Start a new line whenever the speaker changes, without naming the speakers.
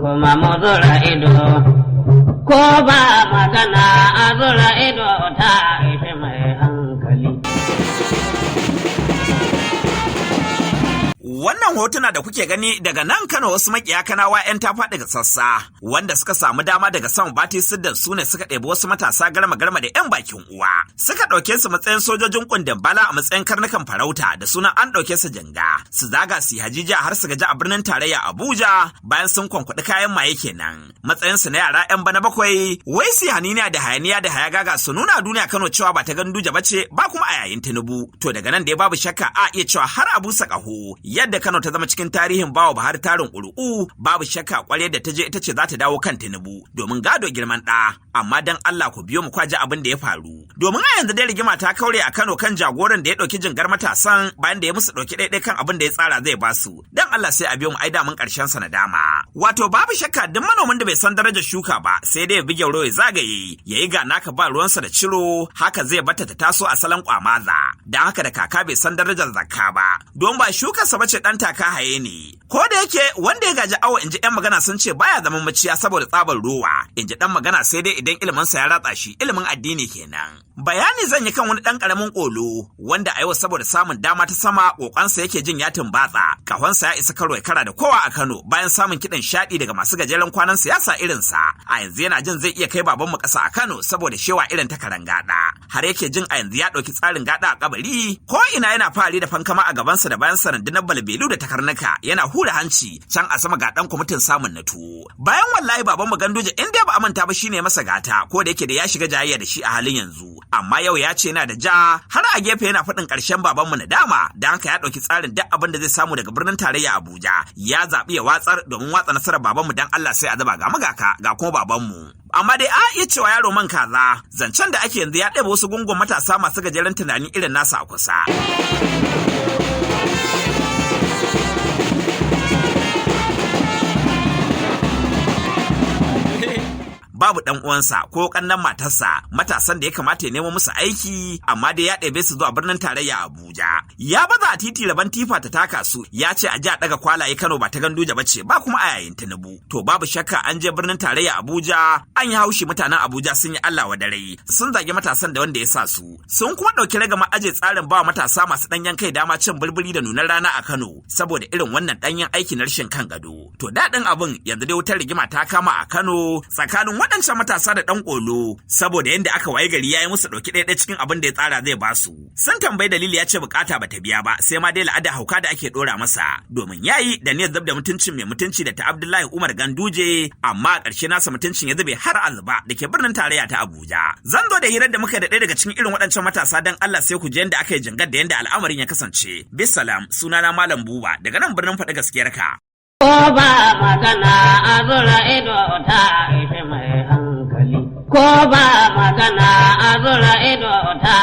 Kuma mu zura ido, ko ba magana a zura ido ta ishi mai hankali.
Wannan hotuna da kuke gani daga nan Kano, wasu makiya Kanawa 'yan tafa daga sassa wanda suka samu dama daga sama bati siddan su ne suka ɗebi wasu matasa garma garma da 'yan bakin uwa. Suka ɗauke su matsayin sojojin kundin bala a matsayin karnukan farauta da sunan an ɗauke su janga. Su zaga su yi hajijiya har su gaji a birnin tarayya Abuja bayan sun kwankwaɗi kayan maye kenan. Matsayin su na yara 'yan bana bakwai, wai su haniniya da hayaniya da hayagaga su nuna duniya Kano cewa ba ta Ganduje bace ba kuma a yayin Tinubu. To daga nan dai babu shakka a iya cewa har a busa ƙaho yadda Kano ta zama cikin tarihin bawa Buhari tarin ƙuri'u, babu shakka ƙwarai da ta je ita ce za ta dawo kan Tinubu domin gado girman ɗa. Amma dan Allah ku biyo mu kwaji abin da ya faru, domin a yanzu dai rigima ta kaure a Kano kan jagoran da ya ɗauki jingar matasan bayan da ya musu ɗauki ɗaiɗai kan abin da ya tsara zai basu. Dan Allah sai a biyo mu, ai damun ƙarshen sa na dama. Wato babu shakka duk manomin da bai san darajar shuka ba, sai dai ya bi gyauro ya zagaye yayi ga naka ba ruwansa da ciro, haka zai bata ta taso a salon kwamaza. Dan haka da kaka bai san darajar zakka ba, don ba shukarsa bace, dan taka haye ne. Ko da yake wanda ya gaji awo, inji yan magana sun ce baya zaman maciya saboda tsabar ruwa, inji dan magana, sai dai idan ilimin sa ya ratsa shi, ilimin addini kenan. Bayani zan yi kan wani dan karamin kolo wanda a yau saboda samun dama ta sama kokonsa yake jin ya tumbatsa, kahonsa ya isa karo ya kara da kowa a Kano bayan samun kiɗan shaɗi daga masu gajeren kwanan siyasa irinsa. A yanzu yana jin zai iya kai babanmu ƙasa a Kano saboda shewa irin ta karan gada, har yake jin a yanzu ya ɗauki tsarin gada a kabari, ko ina yana fari da fankama a gabansa da bayan rundunar balbelu da takarnuka, yana hura hanci can a sama ga dan kwamitin samun na tuwo. Bayan wallahi babanmu Ganduje, in dai ba a manta ba, shine masa gata, ko da yake da ya shiga jayayya da shi a halin yanzu, amma yau ya ce yana da ja har a gefe yana faɗin ƙarshen babanmu na dama. Da haka ya ɗauki tsarin duk abin da zai samu daga birnin tarayya Abuja ya zaɓi ya watsar domin watsa nasarar babanmu. Dan Allah sai a zuba ga mugaka ga kuma babanmu. Amma dai a iya cewa yaro man kaza, zancen da ake yanzu ya ɗebe wasu gungun matasa masu gajeren tunani irin nasa a kusa. Babu dan uwansa ko kannan matarsa, matasan da ya kamata ya nemo musu aiki, amma dai ya ɗebe su zuwa birnin tarayya Abuja. Ya baza a titi rabon tifa ta taka su, ya ce a ji a ɗaga kwalaye Kano ba ta Ganduje bace ba kuma a yayin Tinubu. To babu shakka an je birnin tarayya Abuja an yi haushi, mutanen Abuja sun yi Allah wa dare, sun zagi matasan da wanda ya sa su, sun kuma ɗauki ragama aje tsarin ba matasa masu ɗanyen kai dama cin bulbuli da nunar rana a Kano saboda irin wannan ɗanyen aiki na rashin kan gado. To daɗin abin yanzu dai wutar rigima ta kama a Kano tsakanin waɗancan matasa da ɗan ƙolo saboda yadda aka waye gari ya yi musu ɗauki ɗaya cikin abin da ya tsara zai ba su. Sun tambayi dalili, ya ce bukata bata biya ba, sai ma dai la'ada hauka da ake ɗora masa domin yayi da niyyar zub da mutuncin mai mutunci da ta Abdullahi Umar Ganduje, amma a ƙarshe nasa mutuncin ya zube har Alba da ke birnin tarayya ta Abuja. Zan zo da hirar da muka da ɗaya daga cikin irin waɗancan matasa, dan Allah sai ku ji yadda aka yi jingar da yadda al'amarin ya kasance. Bisalam, sunana Malam Buba daga nan birnin faɗi gaskiyar ka.
Ko ba magana a zura ido ta ishi mai hankali. Ko ba magana a zura ido ta